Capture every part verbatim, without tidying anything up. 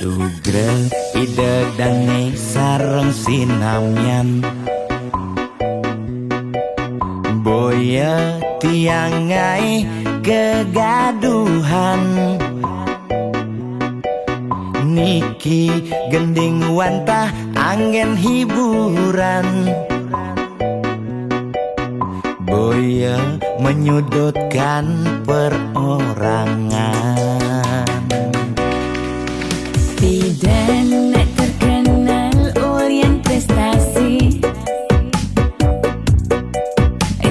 Lugré Ida dané sareng sinamian. Boya tiang ai kegaduhan. Niki gending wantah anggén hiburan. Boya menyudutkan perorangan. Pidan terkenal ulian prestasi.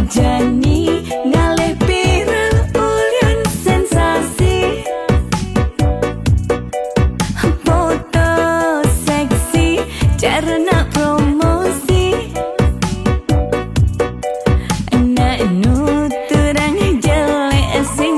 Jani ngalih viral ulian sensasi. Foto seksi cara nak promosi. Nak nuturang jelek sing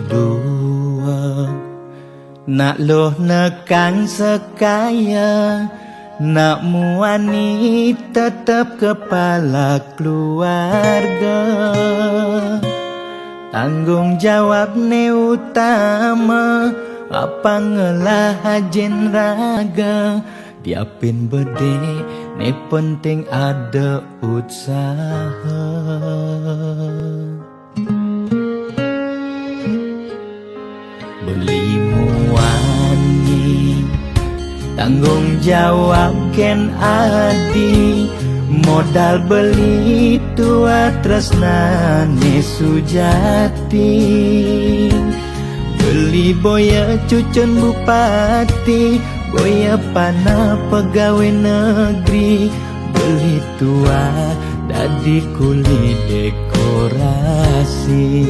Dua, nak loh nekang sekaya, nak muani tetep kepala keluarga. Tanggung jawab ne utama, apa ngelah ajin raga, diapin bede ne penting ada usaha. Beli muani, tanggung jawab ken adi, modal beli tua tresnane sujati. Beli boya cucun bupati, boya panah pegawai negeri, beli tua dadi kuli dekorasi.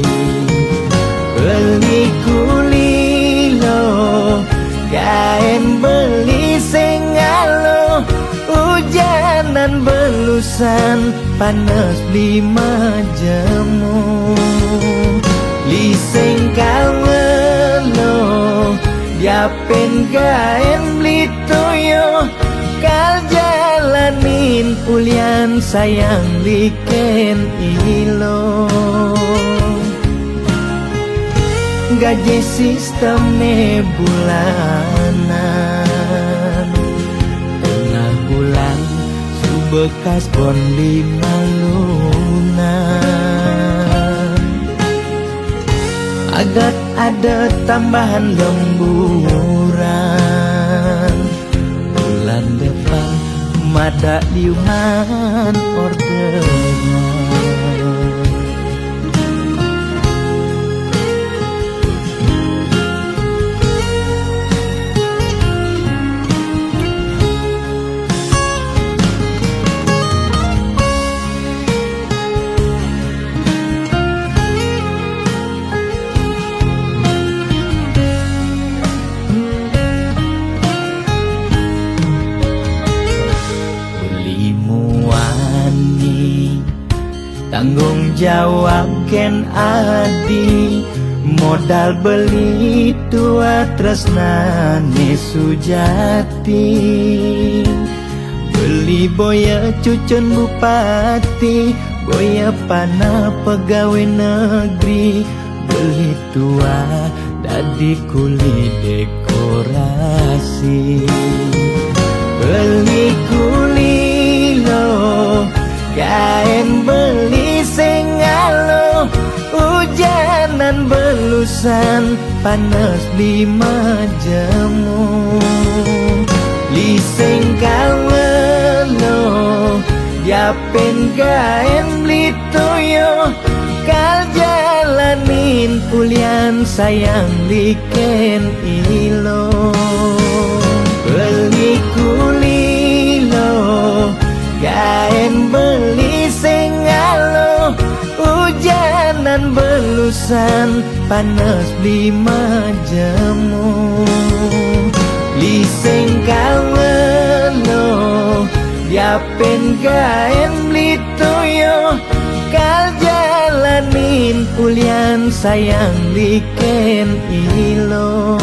Beli kuli lo, kain beli sengalo, ujanan belusan, panas beli majemu. Beli sengkal lo, diapin kain beli toyo, kal jalanin ulian sayang liken ilo. Gaji sistem ne bulanan, tengah bulan subekas bon lima lunan. Agat ada tambahan lemburan, bulan depan mada liunan orderan. Beli muani, tanggung jawab ken adi, modal beli tua tresnane sujati. Beli boya cucun bupati, boya panah pegawai negeri, beli tua dadi kuli dekorasi. Beli kuli lo, kain beli sengalo, ujanan belusan, panas beli majemu. Beli sengkal lo, diapin kain beli toyo, kal jalanin ulian sayang liken ilo. Beli kuli lo, kain beli sengalo, ujanan belusan, panas beli majemu. Beli sengkal lo, diapin kain beli toyo, kal jalanin ulian sayang liken ilo.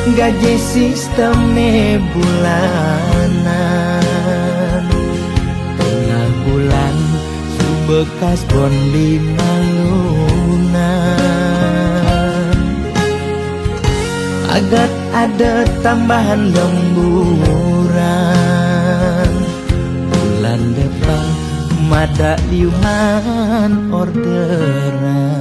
Gaji sistem ne bulanan, tengah bulan subekas bon lima lunan. Agat ada tambahan lemburan, bulan depan mada liunan orderan.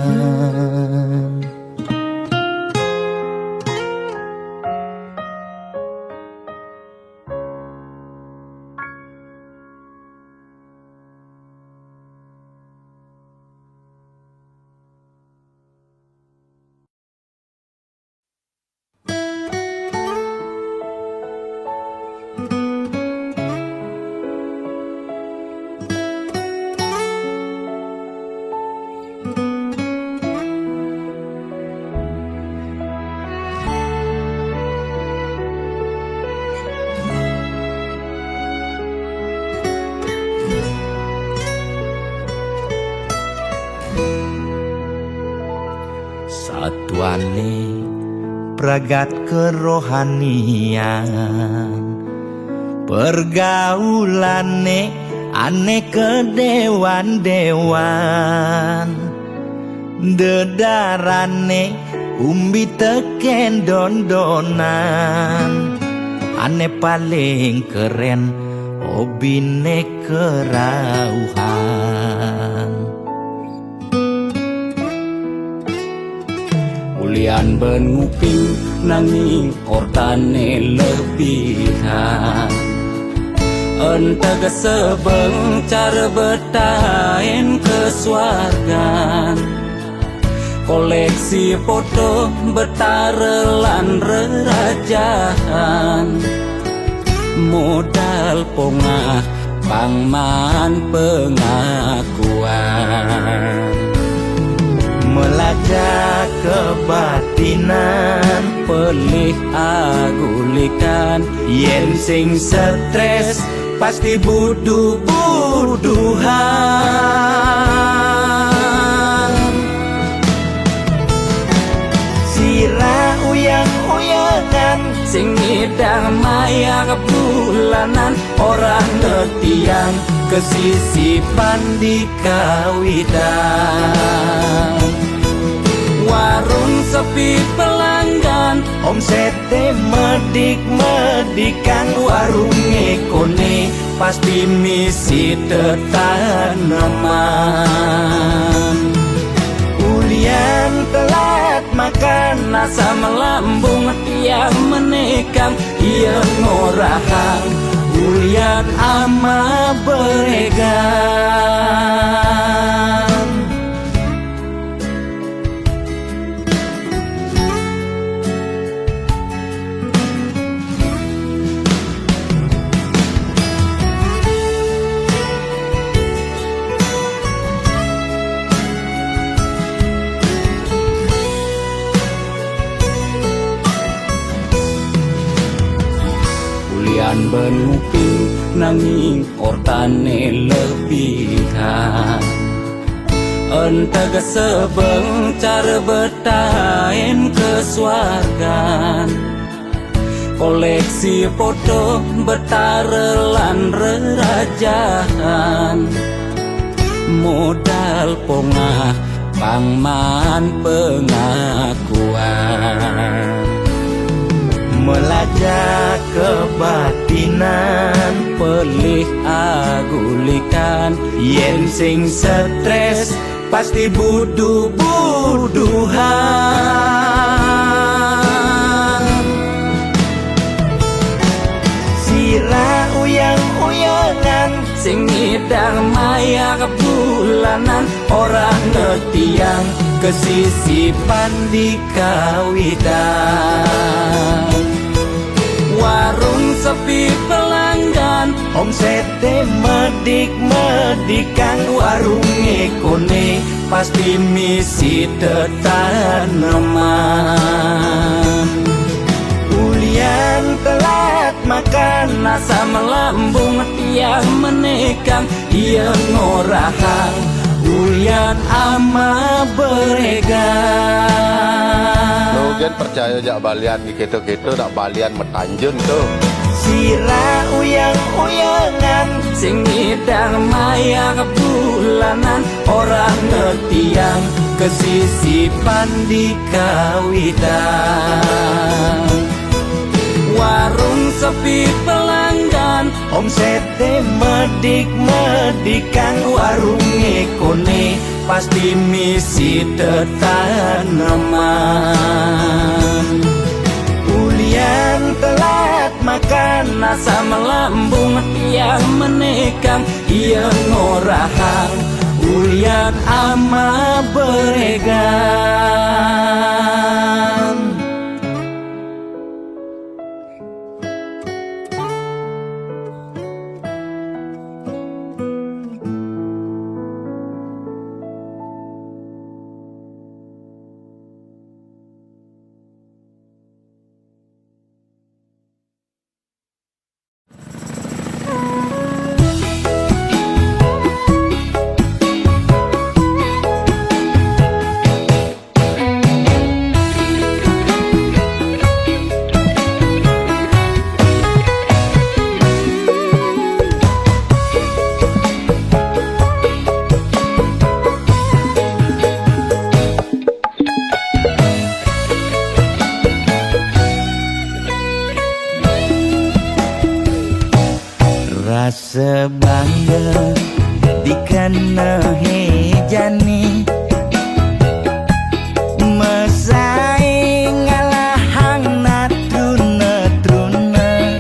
Satuane pragat kerohanian, pergaulane ane kedewan-dewan, dedarane umbi teken dondonan, ane paling keren obine kerauhan. Ulian ben nguping nanging ortane lebihan. Enteg sebeng cara betain kesuargan. Koleksi foto betara lan rerajan. Modal pongah pang maan pengakuan. Melajah kebatinan, pelih agulikan. Yen sing stres, pasti buduh-buduhan. Sira uyang-uyangan, sing ngidang mayar bulanan, ora ngetiang kesisipan dikawitan. Warung sepi pelanggan, omsete medik-medikan, warunge kone pasti misi tetaneman. Ulian telat makan, asam lambung tiang menekang, iya ngorahang ulian ama beregan. Ulian ben nguping nanging ortane lebihan. Enteg sebeng cara betain kesuargan. Koleksi foto betara lan rerajan. Modal pongah pang maan pengakuan. Melajah kebatinan, pelih agulikan. Yen sing stres, pasti buduh-buduhan. Sira uyang-uyangan, sing ngidang mayar bulanan, ora ngetiang kesisipan dikawitan. Warung sepi pelanggan, omsete medik-medikan, warunge kone pasti misi tetaneman. Ulian telat makan, asam lambung tiang menekang, iya ngorahang ulian ama beregan. Lo gen percaya jak balian keto-keto, dak balian metanjun tu. Sira uyang-uyangan, sing ngidang mayar bulanan, ora ngetiang kesisipan dikawitan. Warung sepi pelanggan, omsete medik-medikan, warunge kone pasti misi tetaneman. Ulian telat makan, asam lambung tiang menekang, iya ngorahang ulian ama beregan. Sebangga dikena hejani, mesaing ngalahang natruna-truna.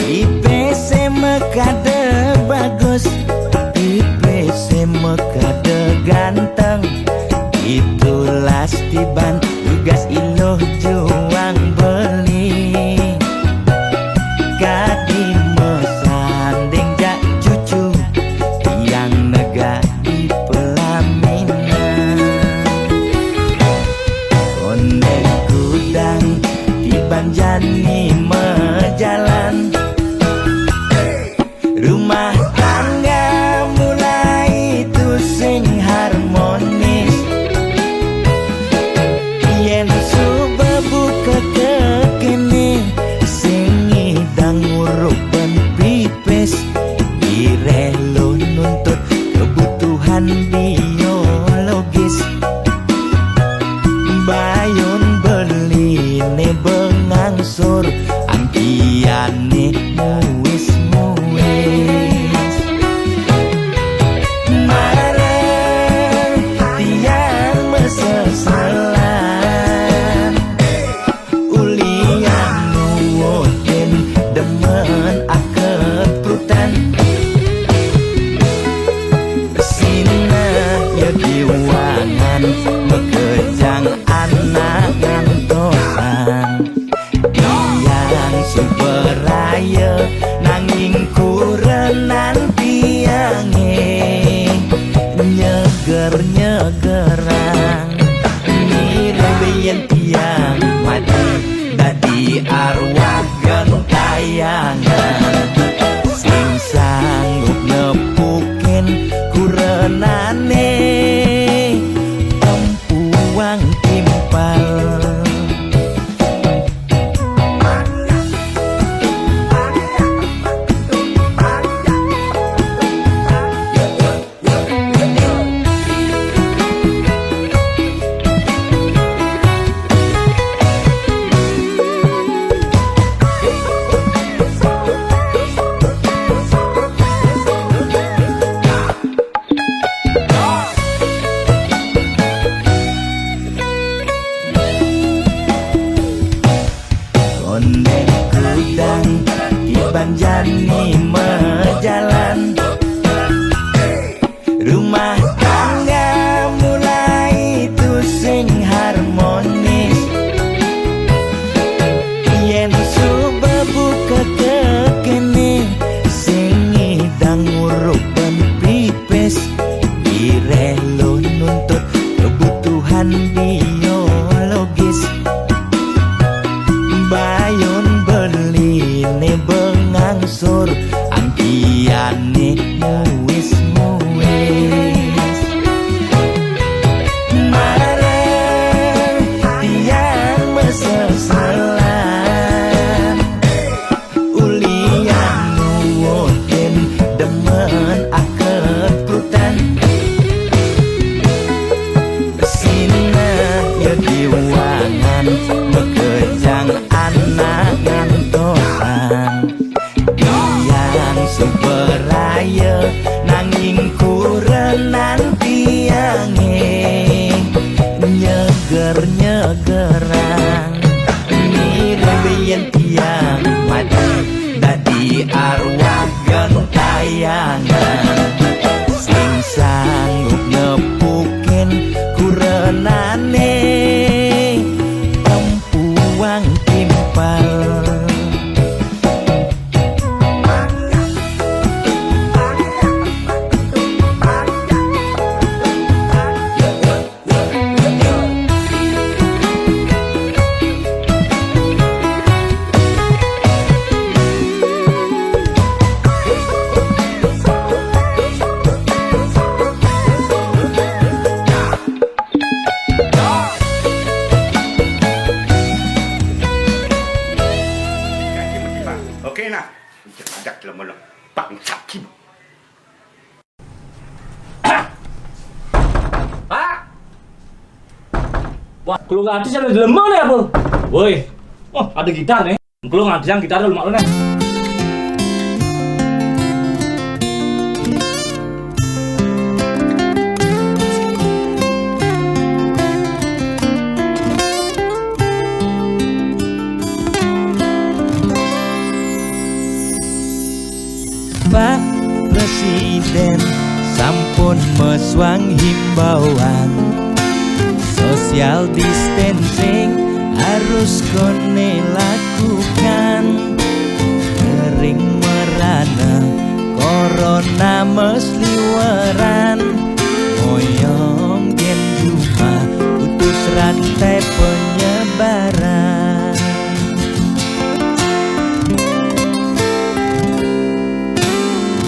Ipe se makada bagus, ipe se makada ganteng, itulah tiban tugas iluh juang beli. Kadi masanding jak cucu, tiang negak di pelaminan. Onde kudang tiban jani majalan, rumah tangga mulai tusing harmonis. Yen suba buka kekene, sing ngidang ngurup ban pipis, direh lo nuntut kebutuhan biologis. Bayun beline bengangsur, angkiane muis-muis. Marang tiang masesalan, ulian nuutin demen akeprutan. Sina ya diwangan makejang anak ngantosan. Tiang suba raya nanging kurenan tiange nyeger-nyegerang. Mirib yen tiang mati dadi arwah gentayangan, sing sanggup nepukin kurenane empuang timpal. Onde kudang tiban jani majalan, rumah tangga mulai tusing harmonis. Yen suba buka kekene, sing ngidang ngurup ban pipis, direh lo nuntut kebutuhan biologis. Bayun beline bengangsur, angkiane muis-muis. Marang tiang masesalan, ulian nuutin demen akeprutan. Sina ya diwangan makejang anak ngantosan. Tiang suba raya nanging kurenan tiange nyeger-nyegerang. Mirib yen tiang mati dadi arwah gentayangan, sing sanggup nepukin kurenane empuang timpal. Oke, nah. Ajak, ajak, lama-lama. Bangsat, Kim. Pak! Wah, keluarga artis ada di lemah nih, apa? Woi, oh, ada gitar nih. Keluarga artis yang gitar dulu, maklum nih. Bawang social distancing harus kone lakukan. Kering merana corona mesliweran. Moyong gen juma putus rantai penyebaran.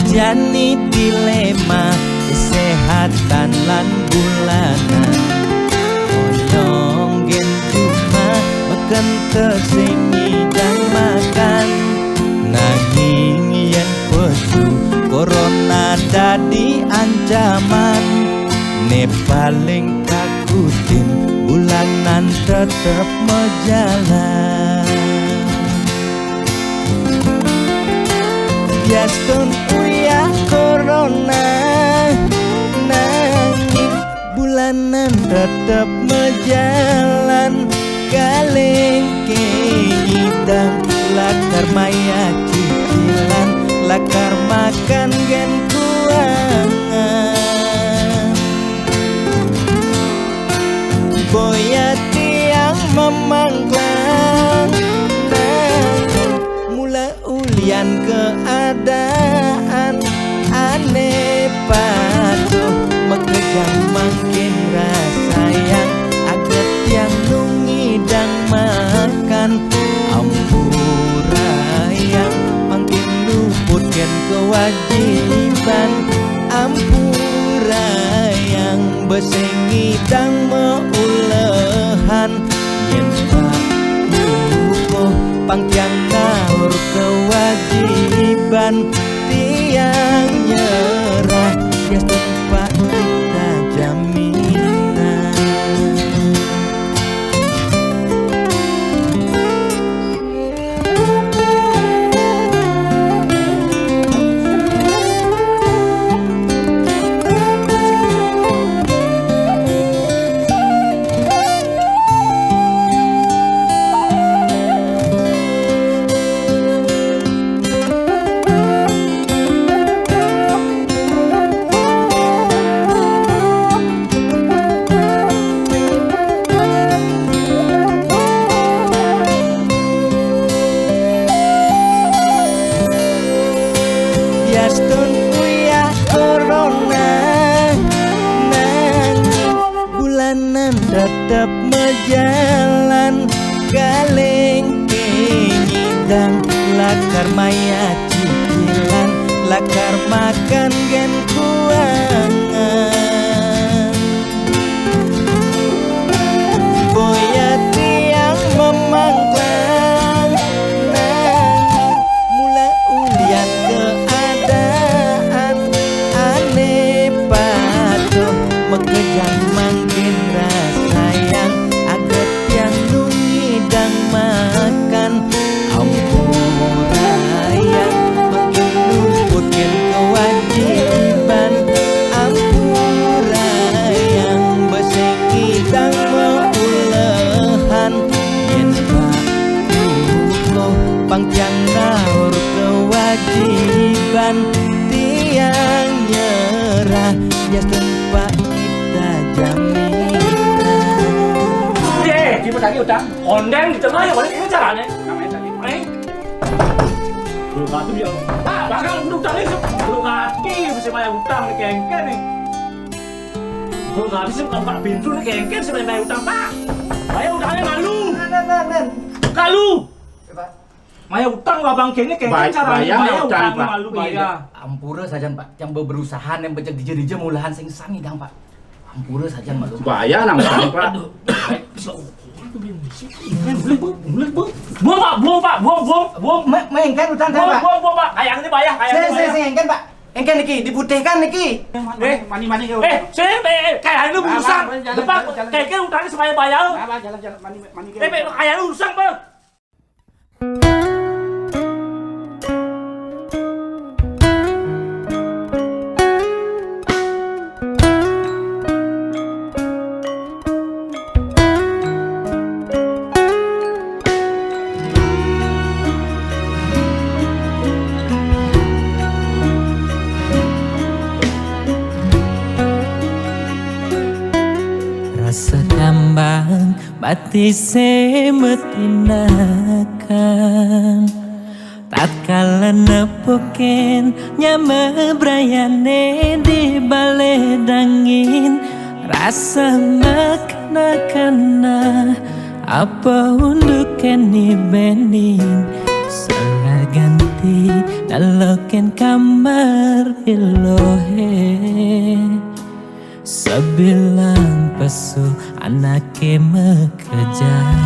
Jani dilema kesehatan lan bulanan. Onyong gen cuma meken sing ngidang makan. Nanging yen pesu corona dadi ancaman, ne paling takutin bulanan tetep mejalan. Biastun uyah corona, nanging bulanan tetep mejalan. Kalengke ngidang lakar maya cicilan, lakar makan gen kuangan. Boya tiang memangklang, nanging mula ulian keadaan ane patuh makejang mangkin rasayang aget tiang nungidang makan. Ampurayang mangkin luput gen kewajiban. Ampurayang besengidang meulehan. Yen Pak Yuko pang tiang ngaur kewajiban, tiang nyerah, jas tempat kita jaminan. Yastun uyah corona, nanging bulanan tetep mejalan. Kalengke ngidang lakar maya cicilan, lakar makan gen kuangan. Boya tiang memangklang, nanging mula ulian keadaan ane patuh makejang mangkin rasayang aget tiang nungidang makan. Ampurayang mangkin luput gen kewajiban. Ampurayang besengidang meulehan. Yen Pak Yuko pang tiang ngaur kewajiban, tiang nyerah, jas tempat kita jaminan. Eh, tiba tadi utang. Ondeng di tengah ya, balik ini caranya. Namanya tadi. Eh. Belum mati ya. Ah, bakal utang ini. Belum mati, bisa bayar utang nih, kengken nih. Belum habis sih, buka pintu nih, kengken, bisa bayar utang, Pak. Bayar utangnya malu. Nah, nah, nah, nah. Kalu. Pak. Maya utang lah bang kene kengken. Bay-, caranya bayar bayar utang, utang Pak. Malu bayar. Ampura sajan, Pak. Yang berusaha yang becek dije-dije mulahan sing sami dang, Pak. Ampura sajan malu. Bayar nang utang, Pak. Aduh. Buang, Pak, buang, Pak, buang, buang, buang. Me-, mengken utang, Pak. Buang, buang, Pak. Kayak ini bayar, kayak ini bayar. Sing, sing, sing, engken, Pak. Engken niki, diputihkan niki. Eh, mani, mani, eh, sing, eh, eh, kayak ini urusan. Depan, kayak ini utangnya supaya bayar. Jalan, jalan, mani, mani. Eh, kayak ini urusan, Pak. Sedambang bati se metinakan, tatkala nepukin nyama brayane di bale dangin, rasa makna-kana apa unduken ni benin, salah ganti naloken kamar ilohe. Sabilang pesu anake makejang.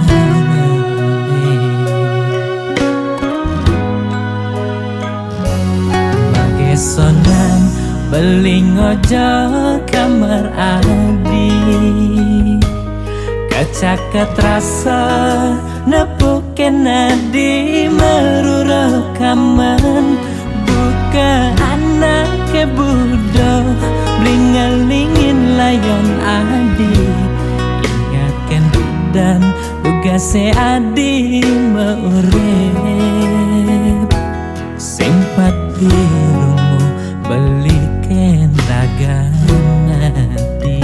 Magesonan beli ngojo kamar adi. Kacaket rasa nepuken adi meruro kaman. Buka anake budo, beli ngelingin layan adi. Ingatken dan tugase adi meurip. Sing pat dirungu beliken ragan adi.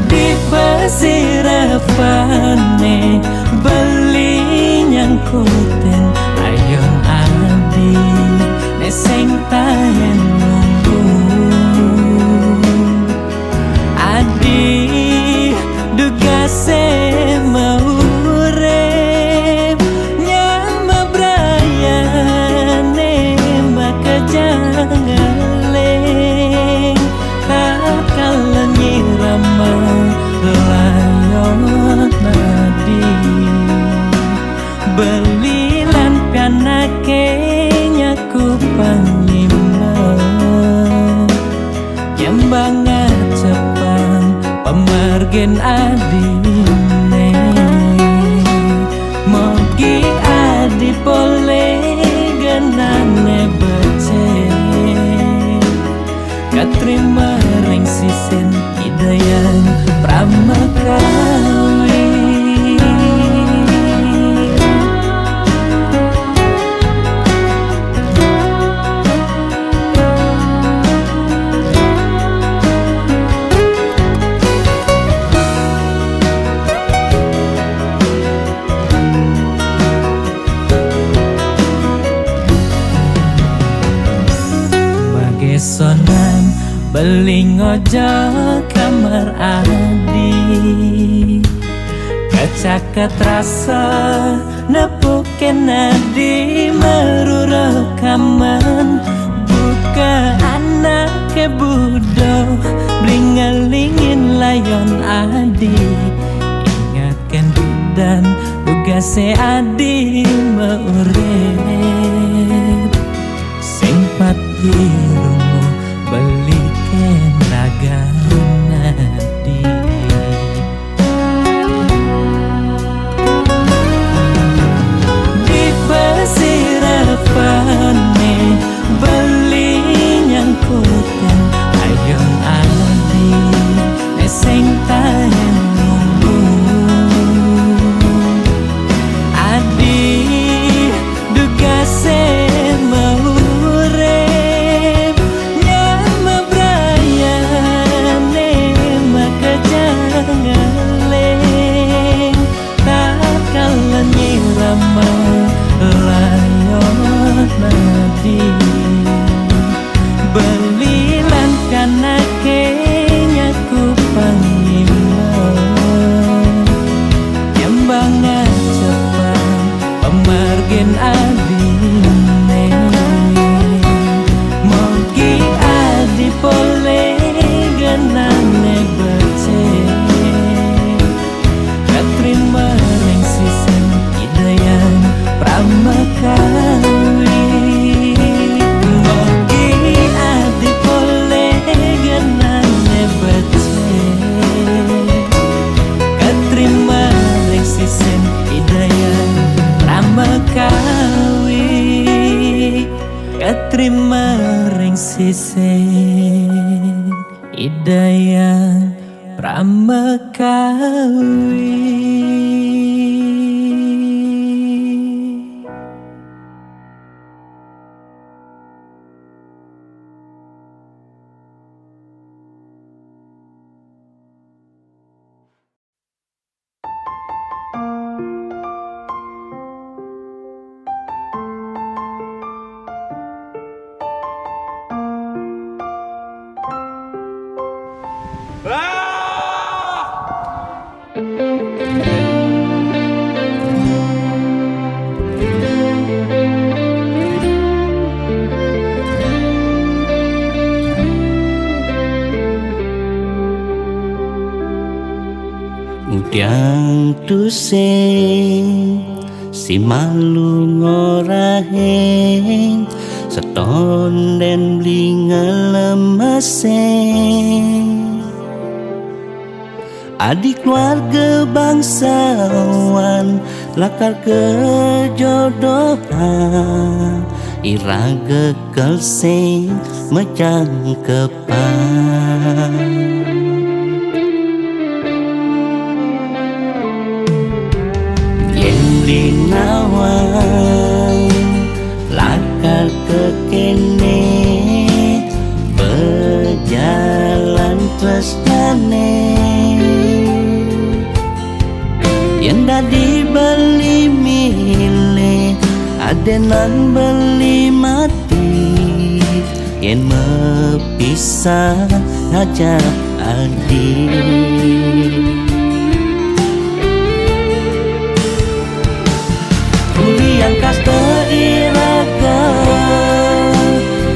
Di pasirapane beli nyangkuten ayong adi, ne sing taen nunggu. Adi, dugase maurip, nyama brayane makejang ngeling, tatkala nyirama layon adi. Beli lan pianake nyaku panglima, nyambanga cepang pamargin adine. Mogi adi pole genane becik, katrima ring sisin Ida Hyang Pramakawi. Magesonan beli ngojo kamar adi. Kacaket rasa nepuken adi meruro kaman. Buka anake budo, beli ngelingin layon adi. Ingatken dan tugase adi meurip. Sing pat dirungu beliken ragan adi. Di pasirapane beli nyangkuten ayong adi, ne sing taen nunggu. Adi, dugase maurip, nyama brayane makejang ngeling, tatkala nyirama layon adi. Beli lan pianake nyaku panglima, nyambanga cepang pamargin adine. Mogi adi pole genane becik, katrima ring sisin Ida Hyang Pramakawi. Mogi adi pole genane becik, katrima ring sisin Ida Hyang Pramakawi. Katrima ring sisin Ida Hyang Pramakawi. Tiang tusing si malu ngoraheng, satonden beli ngelemeseng. Adi keluarga bangsawan lakar kejodohan, iraga kelsing mejang kepan. Yen beli nawang lakar ke kene, bejalan tresnane. Yen dadi beli milih, adenan beli mati. Yen mepisah ngajak adi. Uli angkas teiraga,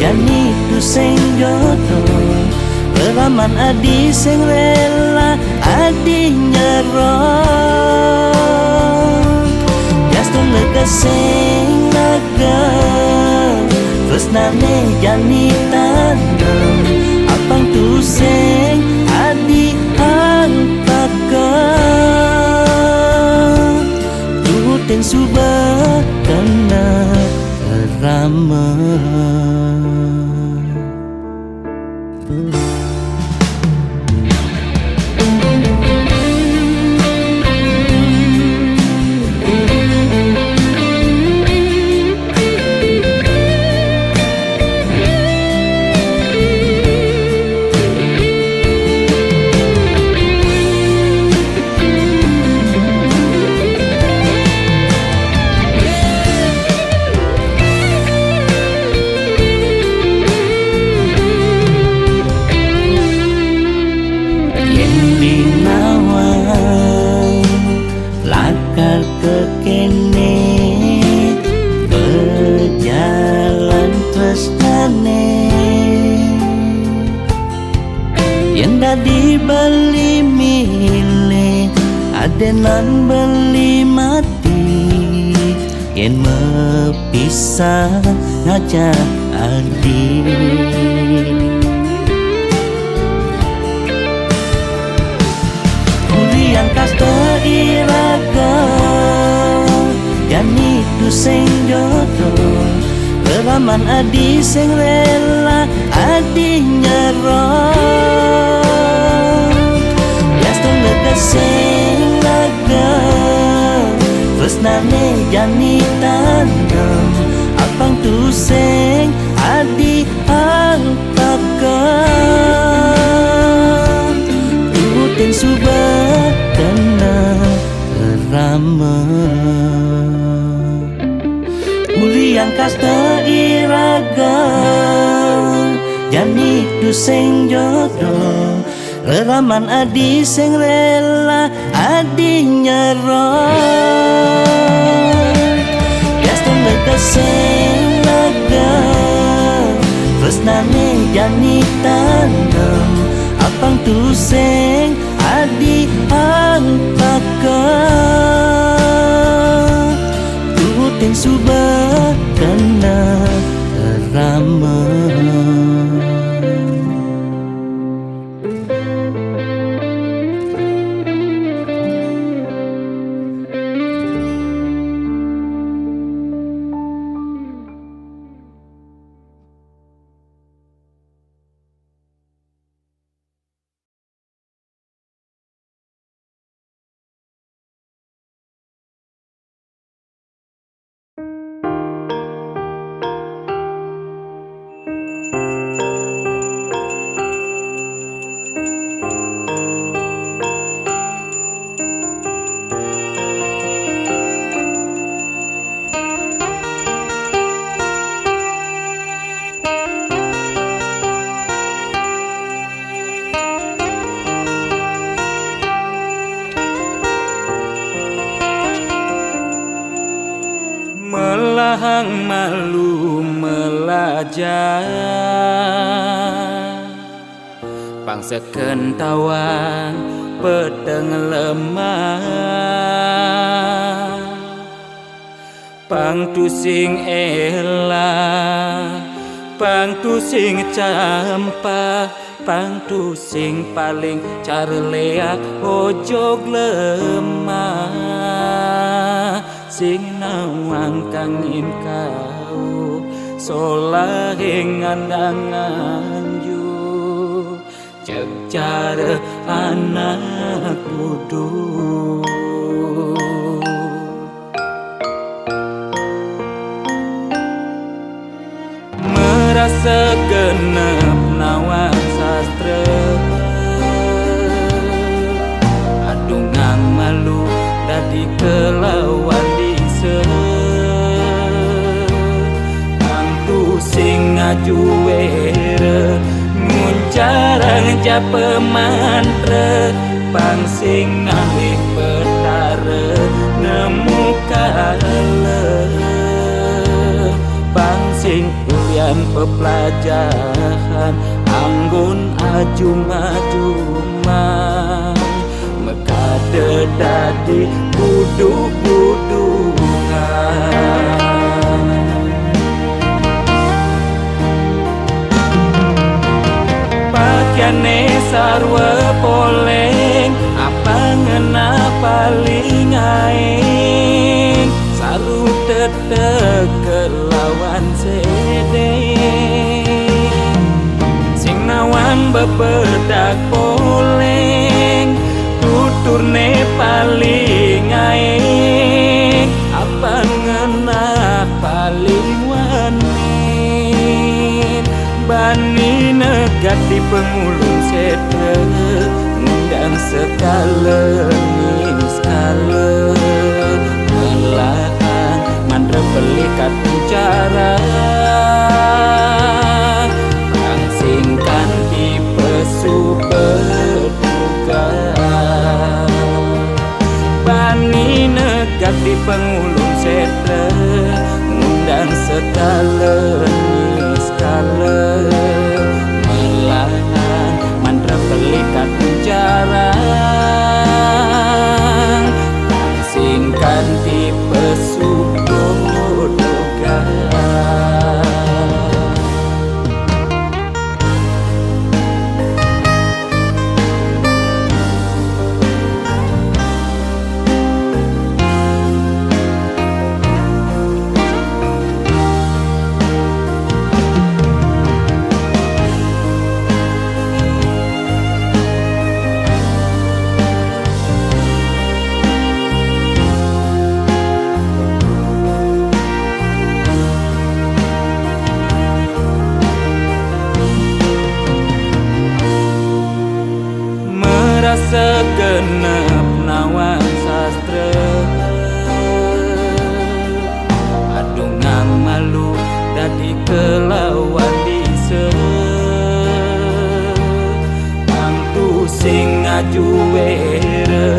jani tusing jodoh. Leraman adi sing rela, adi nyerok. Jas tun lega sing lega, tresnane jani tandem. Apang tusing adi angpaka, tutin suba kena rama. Yen di nawang lakar ke kene, bejalan tresnane. Yen dadi beli milih, adenan beli mati. Yen mepisah ngajak adi. Uli angkas teiraga, jani tusing jodoh. Leraman adi sing rela, adi nyerok. Jas tun lega sing lega, tresnane jani tandem. Apang tusing adi angpaka, tutin suba kena rama. Uli angkas teiraga, jani tusing jodoh. Leraman adi sing rela, adi nyerok. Jas tun lega sing lega, tresnane jani tandem. Apang tusing adi angpaka, tutin suba kena rama. Melahang malu melaja. Pang sekén tawang pedeng lemah, pang tusing éla, pang tusing campah, pang tusing paling carléak ojog lemah. Sing nawang kangin kauh, solahé ngandang nganjuk, cék cara anak buduk. Merasa genep nawang sastra, adungang malu dadi kelawan bisa. Pang tusing ngajuéra, nguncarang japa mantra, pang sing ngalih Betara nemu kala. Pang sing ulian peplajahan anggon ajum-ajumang, makada dadi buduk-budukan. Pakiané sarwa poléng, apang ngenah paling aéng, saru tetek kelawan sedeng. Sing nawang bebedak poléng, tuturné paling aéng, apang ngenah paling wanén. Bani negak di pangulun sétra, ngundang sekala niskala, melahan mantra pelikat cara, pang sing kanti pesuba duga. Bani negak di pangulun sétra, ngundang sekala niskala, melahan mantra pelikat cara, pang sing kanti pesuba duga. Merasa genep nawang sastra, adungang malu dadi kelawan bisa. Pang tusing ngajuéra,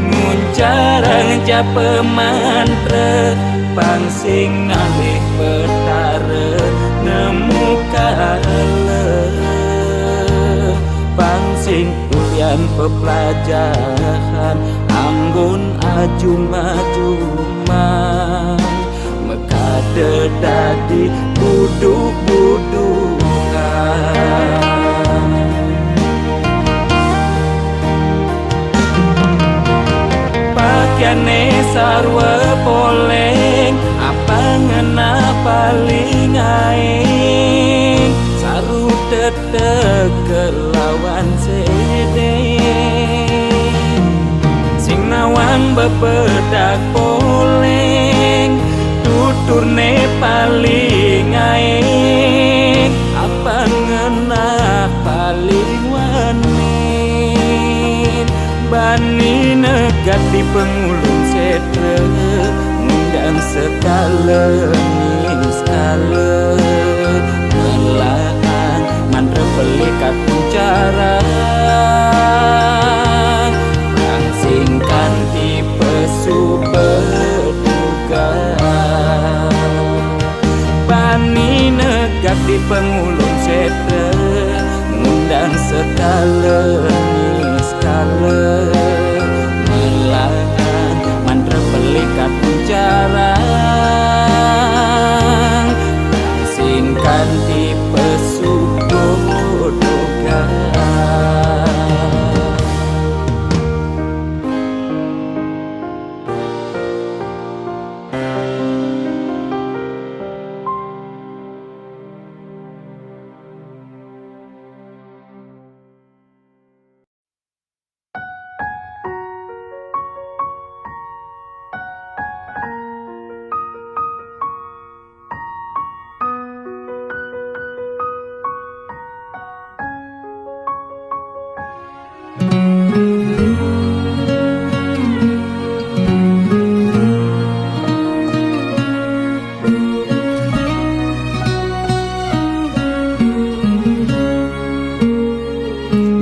nguncarang japa mantra, pang sing ngalih Betara nemu kala, pang sing ulian peplajahan anggon ajum-ajumang, makada dadi buduk-budukan. Pakiané sarwa poléng, apang ngenah paling aéng, saru tetek kelawan sedeng. Sing nawang bebedak poléng, tuturné paling aéng, apang ngenah paling wanén. Bani negak di pangulun sétra, ngundang sekala niskala, melahan mantra pelikat cara, pang sing kanti pesuba duga. Bani negak di pangulun sétra, ngundang Dalem niskala melahan mantra pelikat pencarang singkan tipe suku dogan.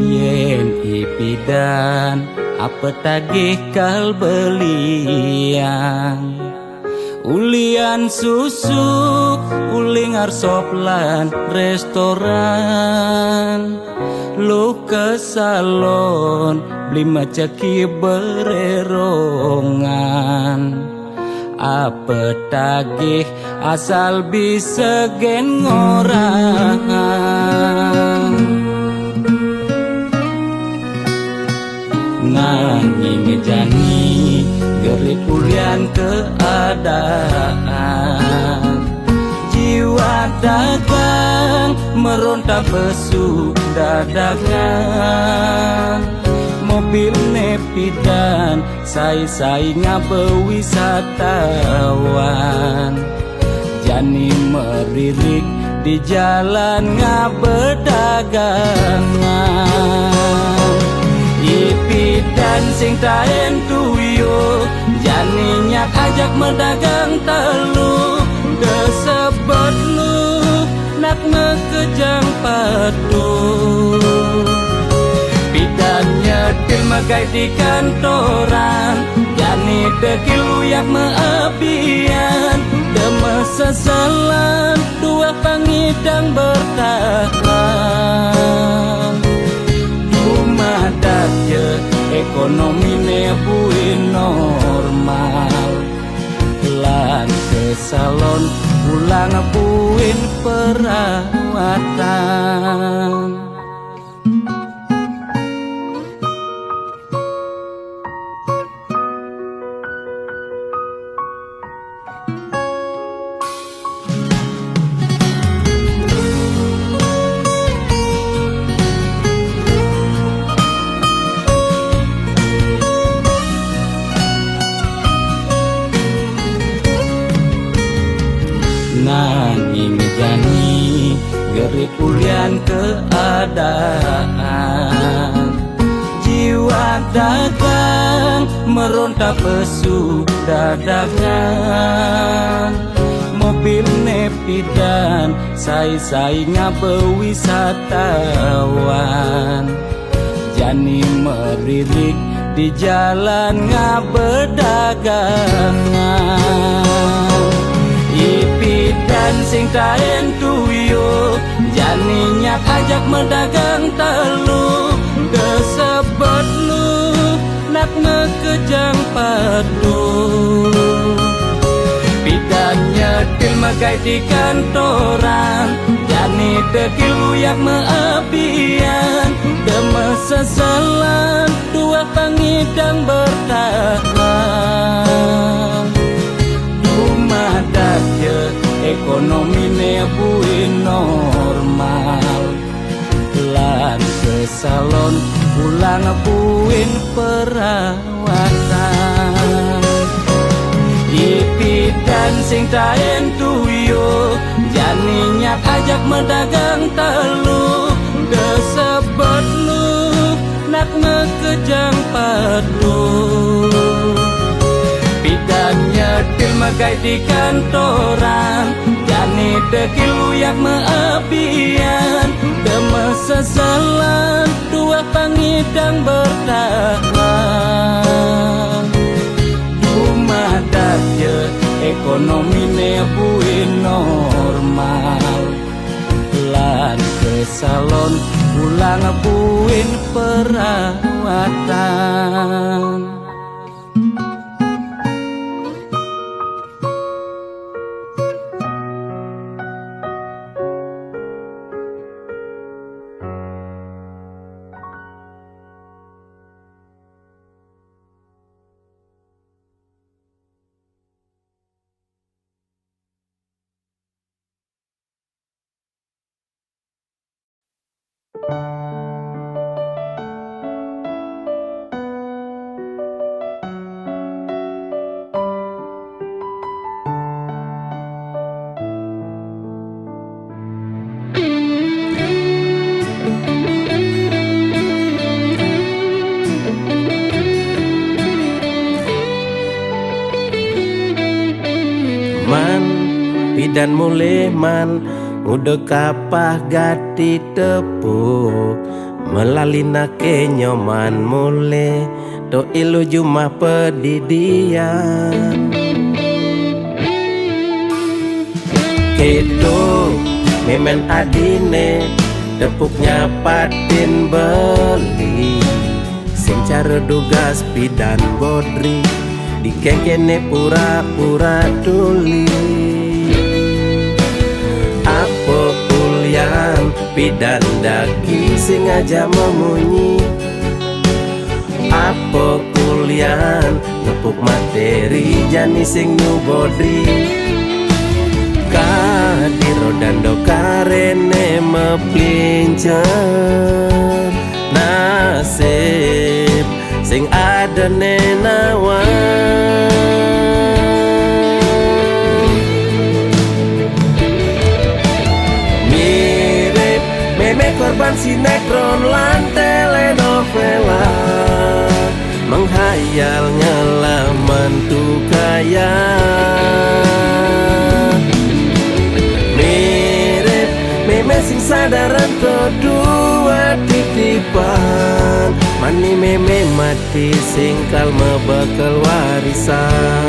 Yen ipidan apa tagih kal belian, ulian susuk, uling arsop lan restoran, luka salon, beli macaki bererongan. Apa tagih asal bisa gen ngorang. Nanging jani gerik ulian keadaan. Jiwa dagang meronta besu dadagan. Mobil nepidan sai-sai ngaba wisatawan. Jani meririk di jalan ngaba dagangan. Ipidan sing taen tuyu, jani nyak ajak medagang telu. Desebet lu nak mekejang padu. Pidan nyetil megai di kantoran, jani dekil uyak meapian. Deme sesalan tuak pangidang bertahan. Dumadak je ekonomine buin normal. Lan ke salon pulang buin perawatan. Nanging jani gerik ulian keadaan. Jiwa dagang meronta besu dadagan. Mobil nepidan sai-sai ngaba wisatawan. Jani meririk di jalan ngaba dagangan. Ipidan sing taen tuyu, jani nyak ajak medagang telu. Desebet lu nak mekejang padu. Pidan nyetil megai di kantoran, jani dekil uyak meapian. Deme sesalan tuak pangidang bertahan. Dumadak je ekonomine buin normal. Lan ke salon pulang buin perawatan. Ipidan sing taen tuyu, jani nyak ajak medagang telu. Desebet lu nak mekejang padu. Pidan nyetil megai di kantoran, jani dekil uyak meapian. Deme sesalan tuak pangidang bertahan. Dumadak je ekonomine buin normal. Lan ke Salon ulang buin perawatan. Man, pidan mulih man, nguda kapah gati tepuk, malali nake nyoman mulih, to ilu jumah padidian. Keto memen adine, tepuk nyapatin beli. Sing cara dugas pidan bodri, dikengkene pura-pura tuli. Apa ulian pidan daki sing aja memunyi? Apa ulian nepuk materi jani sing nu bodri? Kadi rodan do karene meplincer, nasib sing ada nenawan. Mirip meme korban sinetron lan telenovela, menghayal ngelaman tukaya. Mirip meme sing sadaran to dua titipan, mani meme mati singkal mebekel warisan.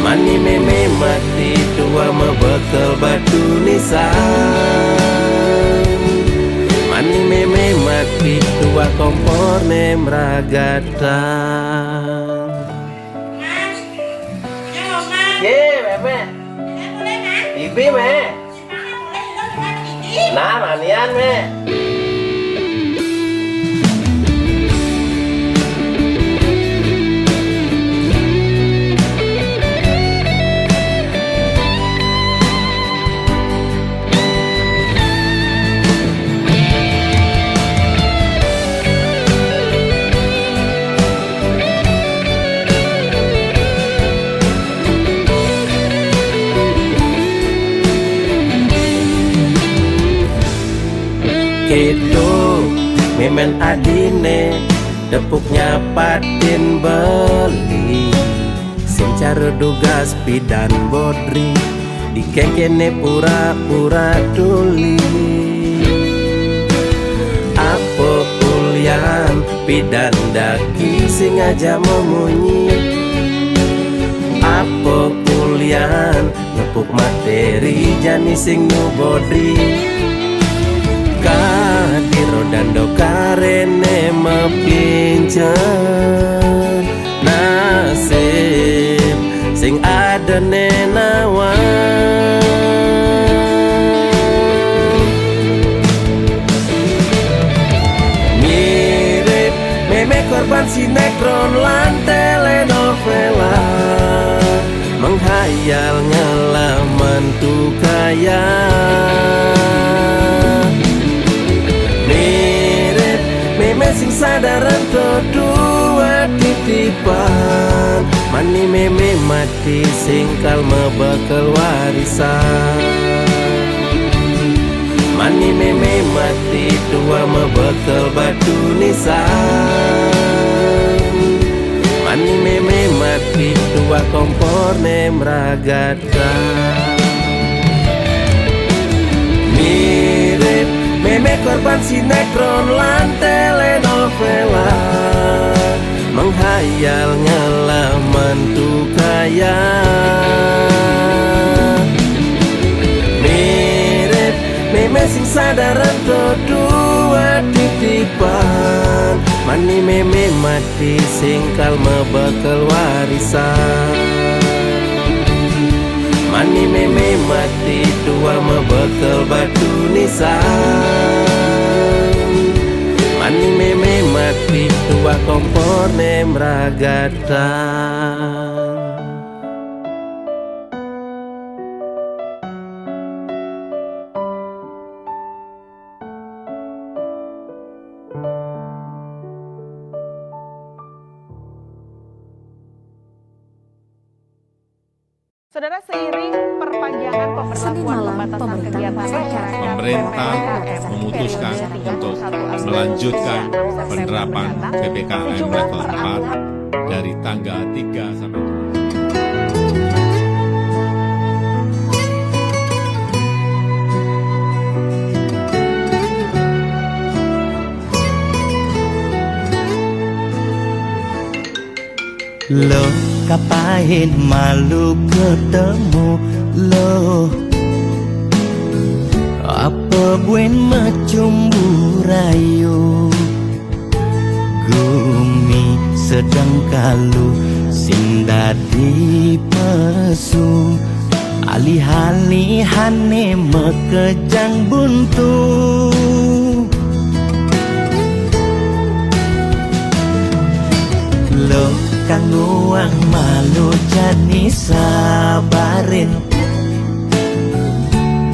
Mani meme mati tua mebekel batu nisan. Mani meme mati tua kompor nem ragatan. Ye, meme. Ibi, me. Nah, manian, me. Keto memen adine, tepuk nyapatin beli. Sing cara dugas pidan bodri, dikengkene pura-pura tuli. Apa ulian pidan daki sing aja memunyi? Apa ulian nepuk materi jani sing nu bodri? Kadi rodan do karene meplincer, nasib sing ada nenawan. Mirip meme korban sinetron lan telenovela, menghayal ngelaman tukaya. Mirip meme sing sadaran to dua titipan, mani meme mati singkal mebekel warisan. Mani meme mati tua mebekel batu nisan. Mani meme mati tua kompor nem ragatan. Mirip meme korban sinetron lan telenovela, menghayal ngelaman tukaya. Mirip Daran to dua titipan, mani meme mati singkal mebekel warisan. Mani meme mati tua mebekel batu nisan. Mani meme mati tua kompor ne meragatan. Saudara, seiring perpanjangan pemberlakuan pembatasan kegiatan masyarakat, pemerintah memutuskan untuk melanjutkan penerapan P P K M level empat dari tanggal tiga sampai Lo kapahin malu ketemu lo, apa buen macumbu rayu. Gumi sedang kalu sing dadi pesu, alih-alihane makejang buntu. Lo kang nguang malu jani sabarin,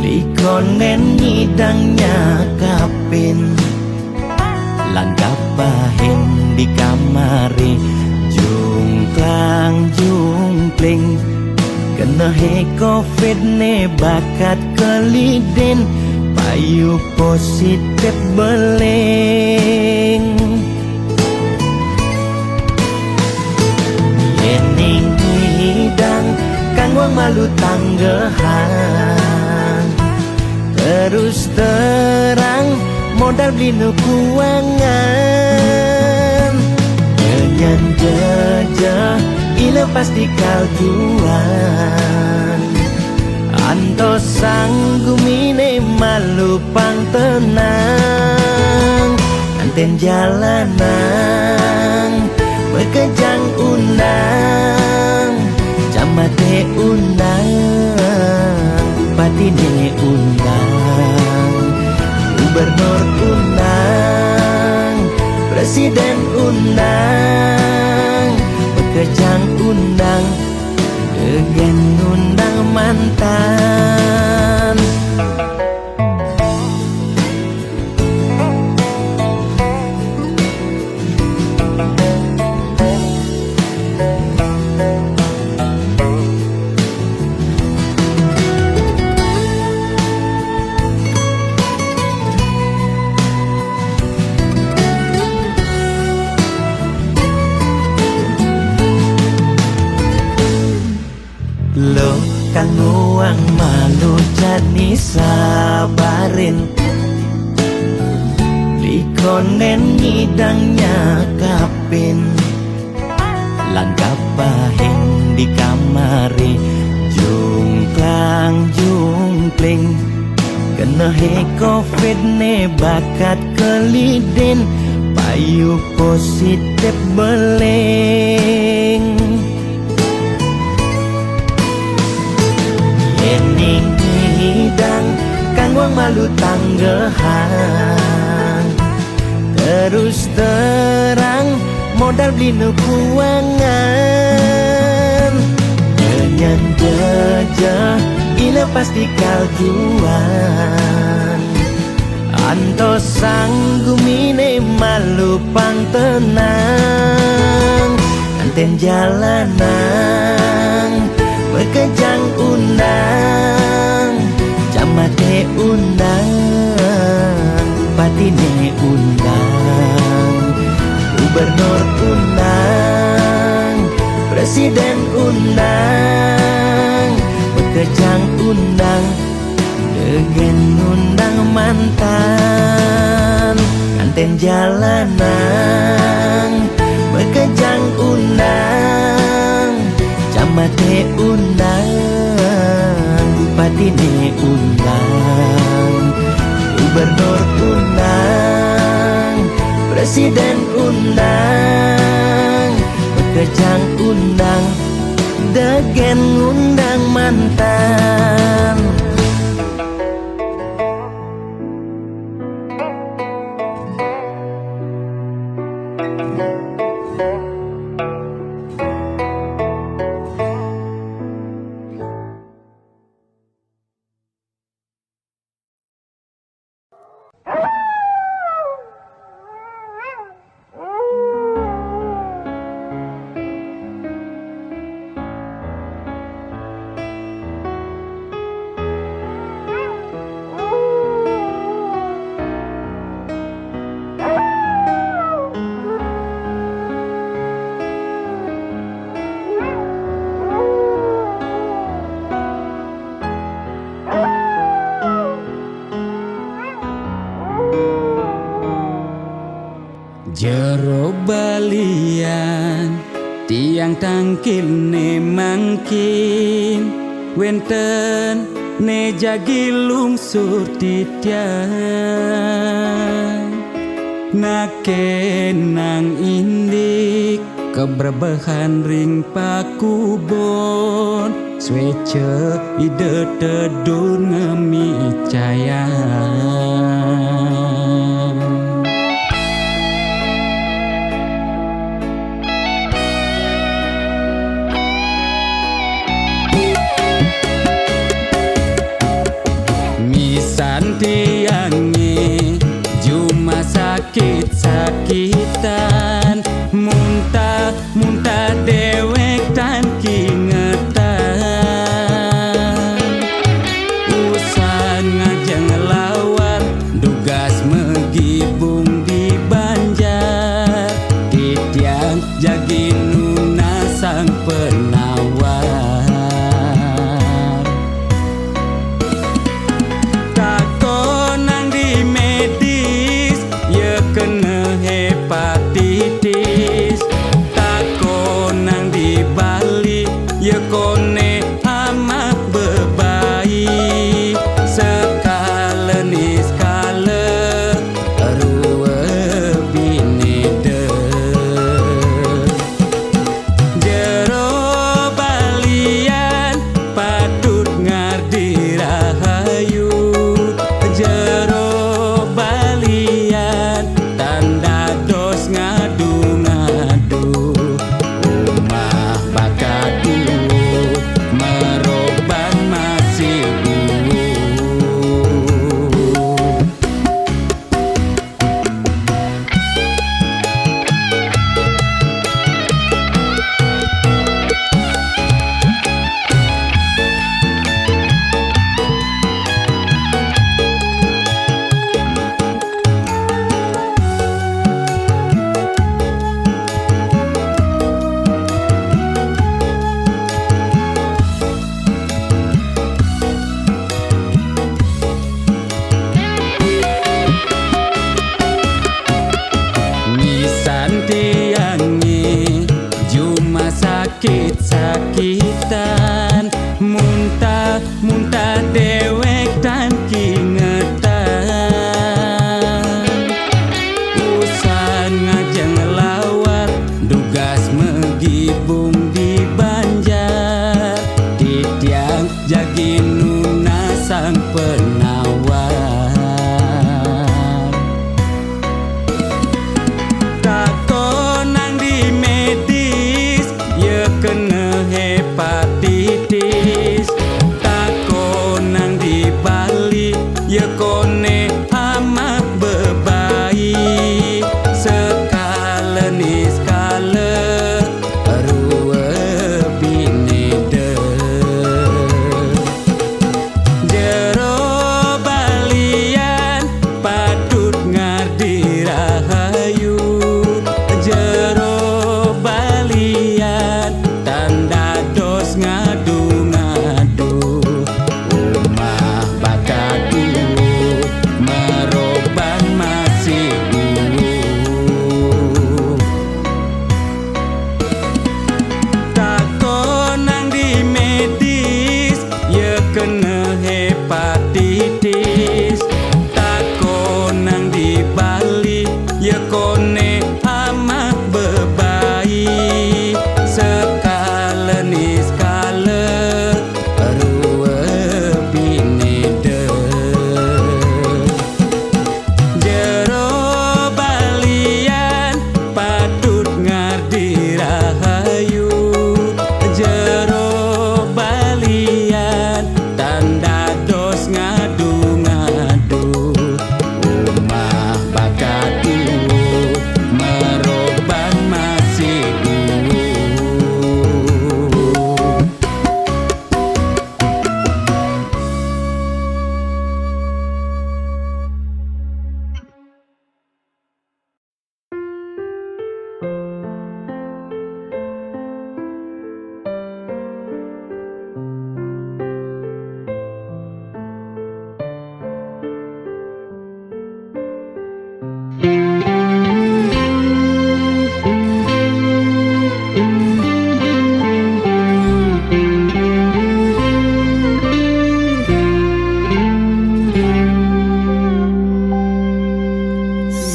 likonen nyidang nyakapin. Langkah pahin di kamari, jungklang jungkling. Kena he covid ne bakat kelidin, payu positif beling. Yening hidang kang wang malu tanggehan, terus terang modal beli nu kuangan. Nyanyan jeje ila pasti kaljuan. Antos sang gumine malu pang tenang. Anten jalanang bekejang undang, camate undang, patine undang, gubernur undang, presiden undang, bekejang undang, degen undang mantan. Lo kang nguang malu jani sabarin, likonen nyidang nyakapin. Langkah pahin di kamari, jungklang jungkling. Kena he covid ne bakat kelidin, payu positif beling. Yening hidang kang wang malu tanggehan, terus terang modal beli nu kuangan. Nyanyan jeje ila pasti kaljuan. Antos sang gumine malu pang tenang. Anten jalanang bekejang undang, camate undang, patine undang, gubernur undang, presiden undang, bekejang undang, degen undang mantan. Anten jalanang bekejang undang, camate undang, patine undang, Gubernur undang, presiden undang, bekejang undang, degen undang mantan. Jero balian, tiang tangkil ne mangkin, wenten ne jagi lungsur titiang. Nake nang indik kebrebehan ring pakubon, swece Ida tedun ngemicayang. Misan tiange juma sakit-sakitan, muntah-muntah dewek tan kingetan. Usan ngajeng lawar, dugas magibung di banjar, titiang jagi nunas sang penawar. Takonang di medis, ia kena hepatitis. Takonang di Bali, ia konek amah bebai. Sekala ni sekala,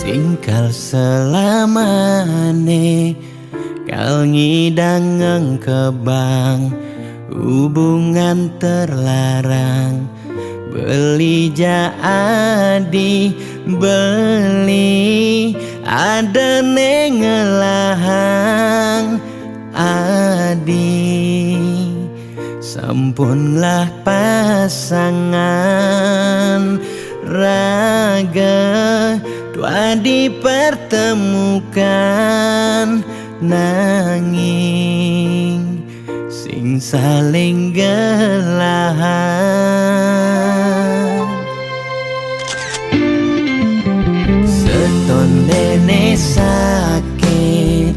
Tingkal selamane kal ngidang ngengkebang hubungan terlarang. Beli ja adi, beli ada ne ngelahang adi. Sampunlah pasangan raga tua dipertemukan, nanging sing saling gelahan. Setondene sakit,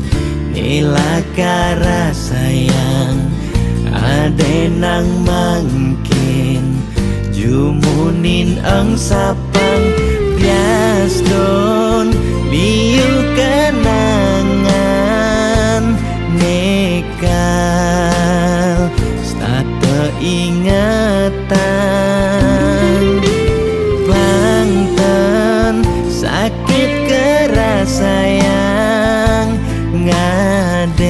nila karasayang, ade nang mangkin jumunin eng sapang piaston biu kenangan nekal state ingetan. Bangten sakit kerasayang ngaden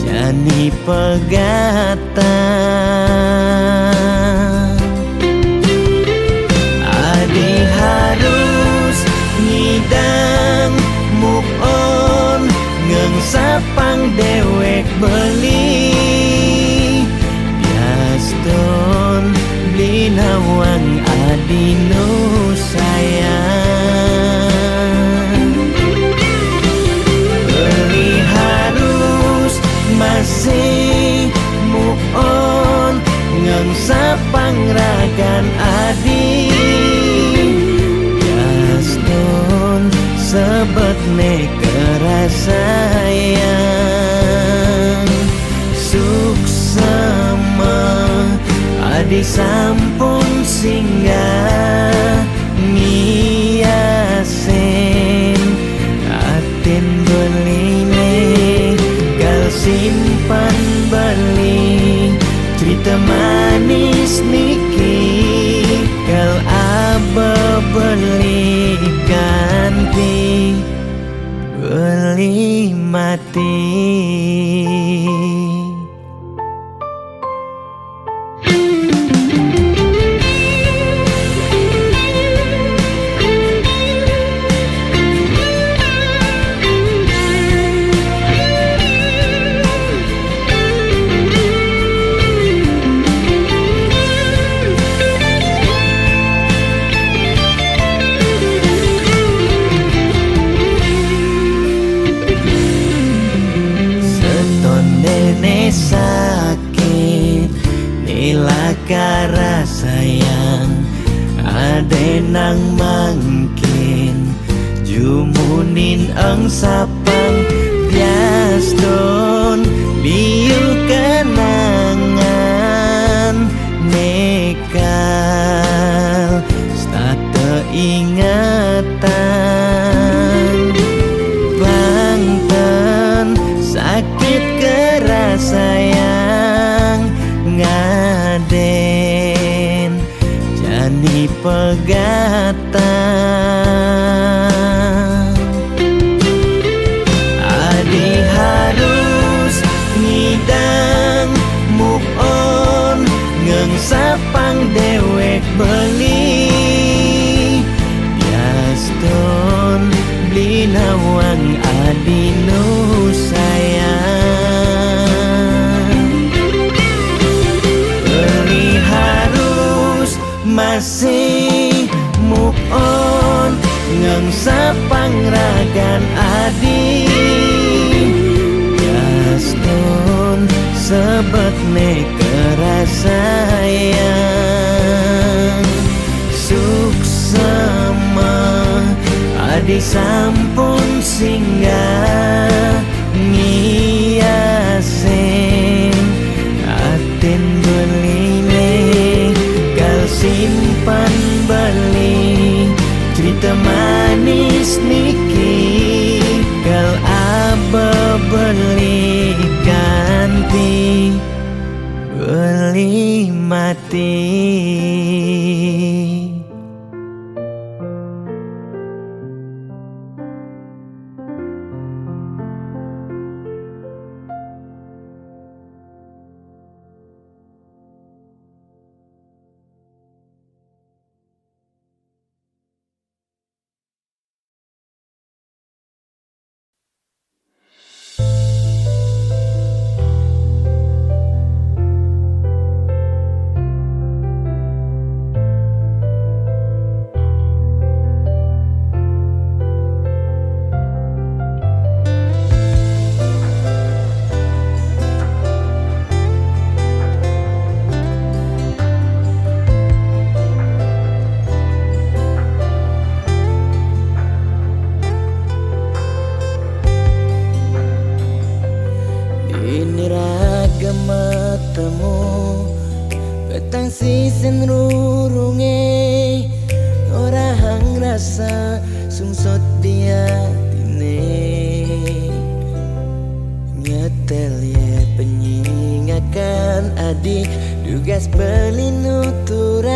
jani pegatan. Adi harus ngidang move on, ngengsapang dewek beli piaston beli nawang adi nu sayang. Beli harus masih move on, ngengsapang ragan adi piaston sebetne kerasayang. Suksema adi sampun singgah ngiasen aten beline kal simpan beli cerita manis niki kal abe beli kanti beli mati. Setondene sakit, nila karasayang, ade nang mangkin jumunin eng sapang piaston biu kenangan nekal state ingetan. Bangten sakit kerasayang ngaden jani pegatan. Adi harus ngidang move on, ngengsapang dewek beli piaston beli nawang adi nu sayang. Beli harus masih move on, ngengsapang ragan adi piaston sebetne kerasayang. Suksema adi sampun singgah ngiasen aten beline kal simpan beli cerita manis niki kal abe beli kanti beli mati. Cenderunge ngorahang rasa sungsut di atine. Nyetel ye penyingakan adi, dugas beli nuturang.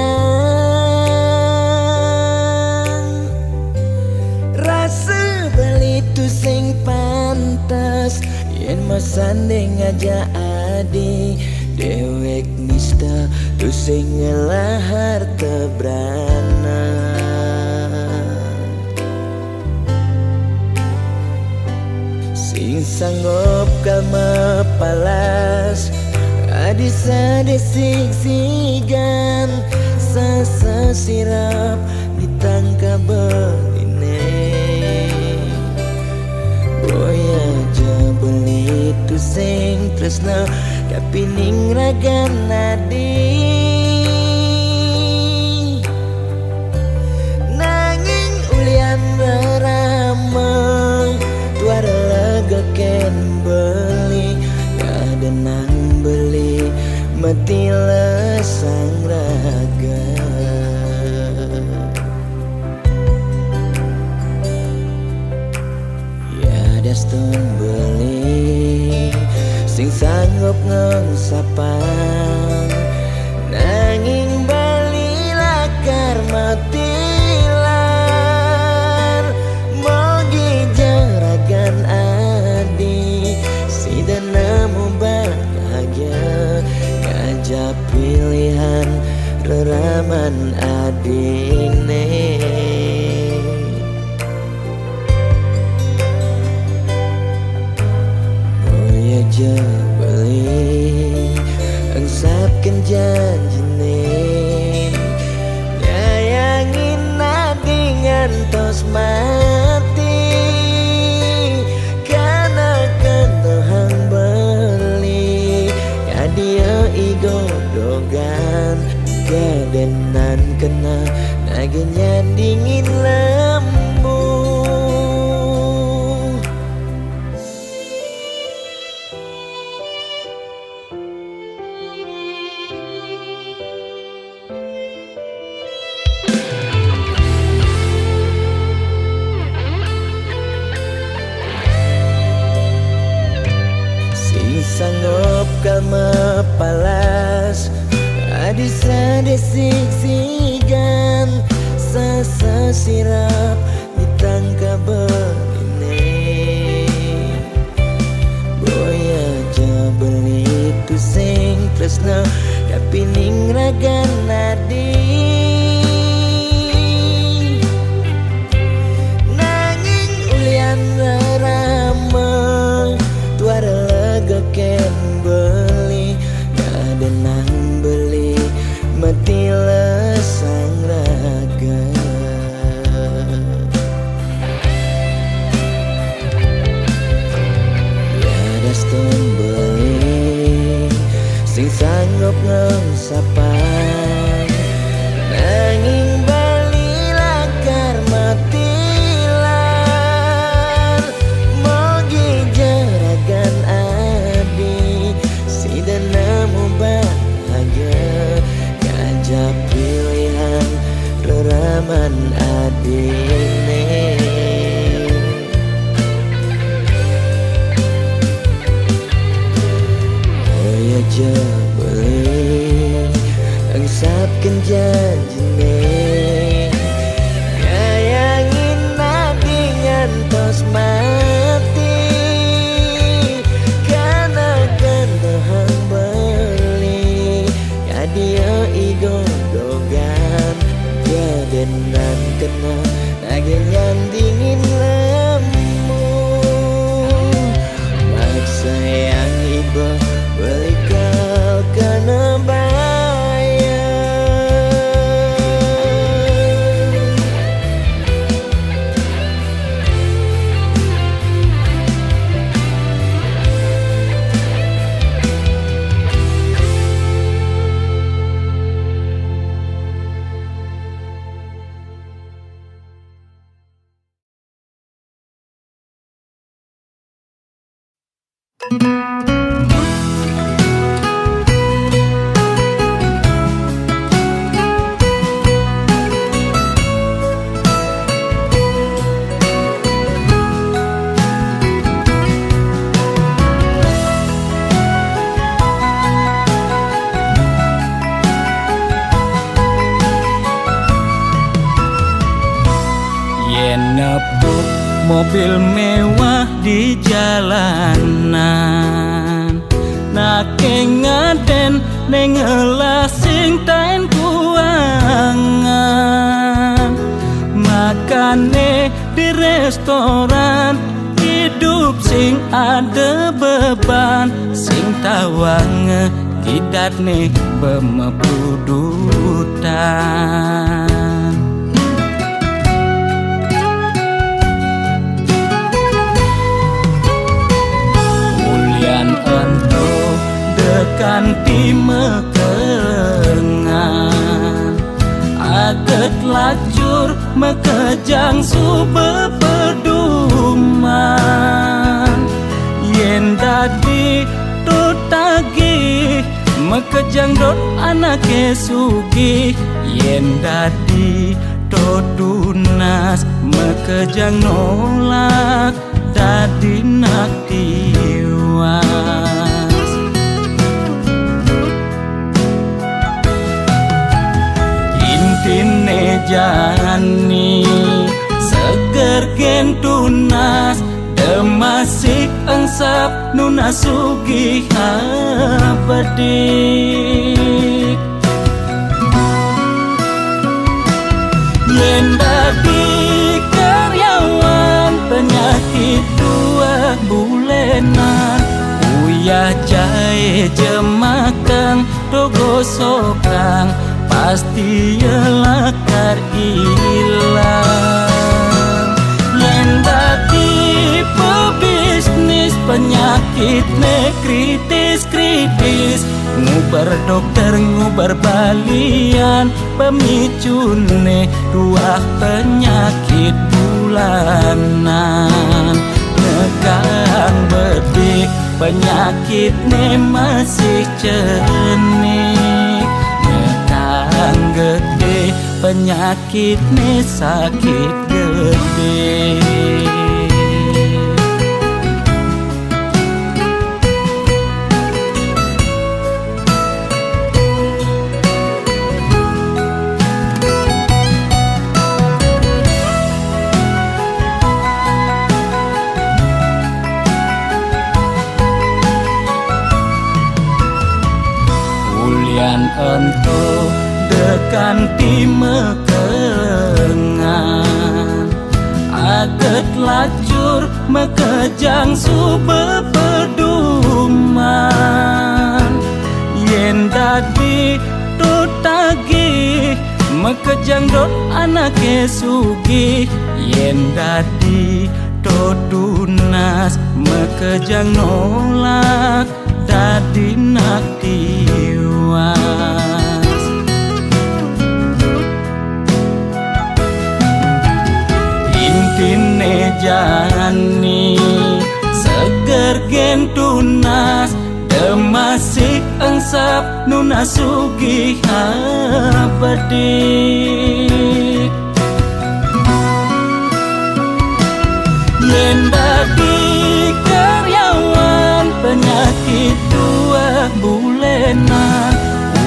Rasa beli tu sing pantas, yen masanding aja adi, dewek nista tu sing ngelah harta brana. Sing sanggup ka mapalas, adi sadesik sigan, sasa sirap ditangka beline. Boya ja beli tu sing tresna, kapining ragan adi. Nanging ulian rerama, tuara lega ken beli, kadenang beli, mati lesang raga. Ya dastun beli, sing sanggup ngengsapang, nanging beli lakar matilan. Mogi jeragan adi, sida nemu bahagia, ngajak pilihan reraman adine. Boya ja beli engsapken janjine, nyayangin adi ngantos mati. Kana kentohang beli, kadia igo dogan, kadenan kena nage nyandingin lembu. Sing sanggup ka mapalas, adi sadesik sigan, sasa sirap ditangka beline. Boya ja beli tu sing tresna, kapining ragan adi. Nanging ulian rerama, tuara lega ken beli, kadenang beli, mati lesang raga. Ya dastun beli, sing sanggup ngengsapang, nanging beli lakar matilan. Mogi jeragan adi, sida nemu bahagia, ngajak pilihan reraman adine. Boya ja beli engsapken janjine, nyayangin adi ngantos mati. Kana kentohang beli, kadia igo dogan, kadenan kena nage nyandingin lembu. Maksayang iba beli kal kana baya. Yén nepuk mobil mewah di jalanan, naké ngadén né ngelah sing taén kuangan. Makané di restoran, idup sing ada beban, sing tawang kidatné bemeprudutan. Ulian ento dekan ti mekengan, aget lacur makejang suba peduman. Yén dadi to tagih, makejang dot anaké sugih. Yén dadi to tunas, makejang nolak dadi nak tiwas. Intiné jani seger gén tunas, da masih engsap nunas sugih abedik. Yén dadi karyawan, panyakit tuah bulenan, uyah jaé jemakang, to gosokang, pasti ia lakar ilang. Yén dadi pebisnis, panyakitné kritis-kritis, nguber dokter, nguber balian, pemicuné tuah panyakit bulanan. Nekang bedik, panyakitné masih cenik. Nekang gedé, panyakitné sakit gedé. Ulian ento dekan ti mekengan, aget lacur makejang suba peduman. Yén dadi to tagih, makejang dot anaké sugih. Yén dadi to tunas, makejang nolak dadi nak tiwas. Intiné jani seger gén tunas, da masih engsap nunas sugih abedik. Yén dadi karyawan, panyakit tuah bulenan,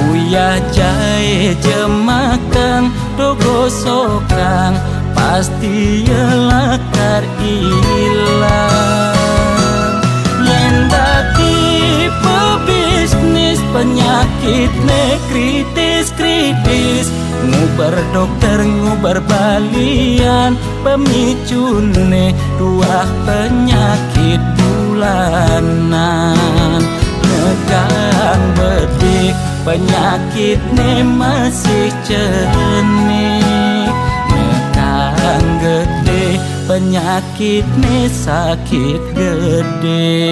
uyah jaé jemakang, to gosokang, pasti ia lakar ilang. Yén dadi pebisnis, panyakitné kritis-kritis, nguber dokter, nguber balian, pemicuné tuah panyakit bulanan. Nekang bedik, panyakitné masih cenik. Nekang gedé, panyakitné sakit gedé.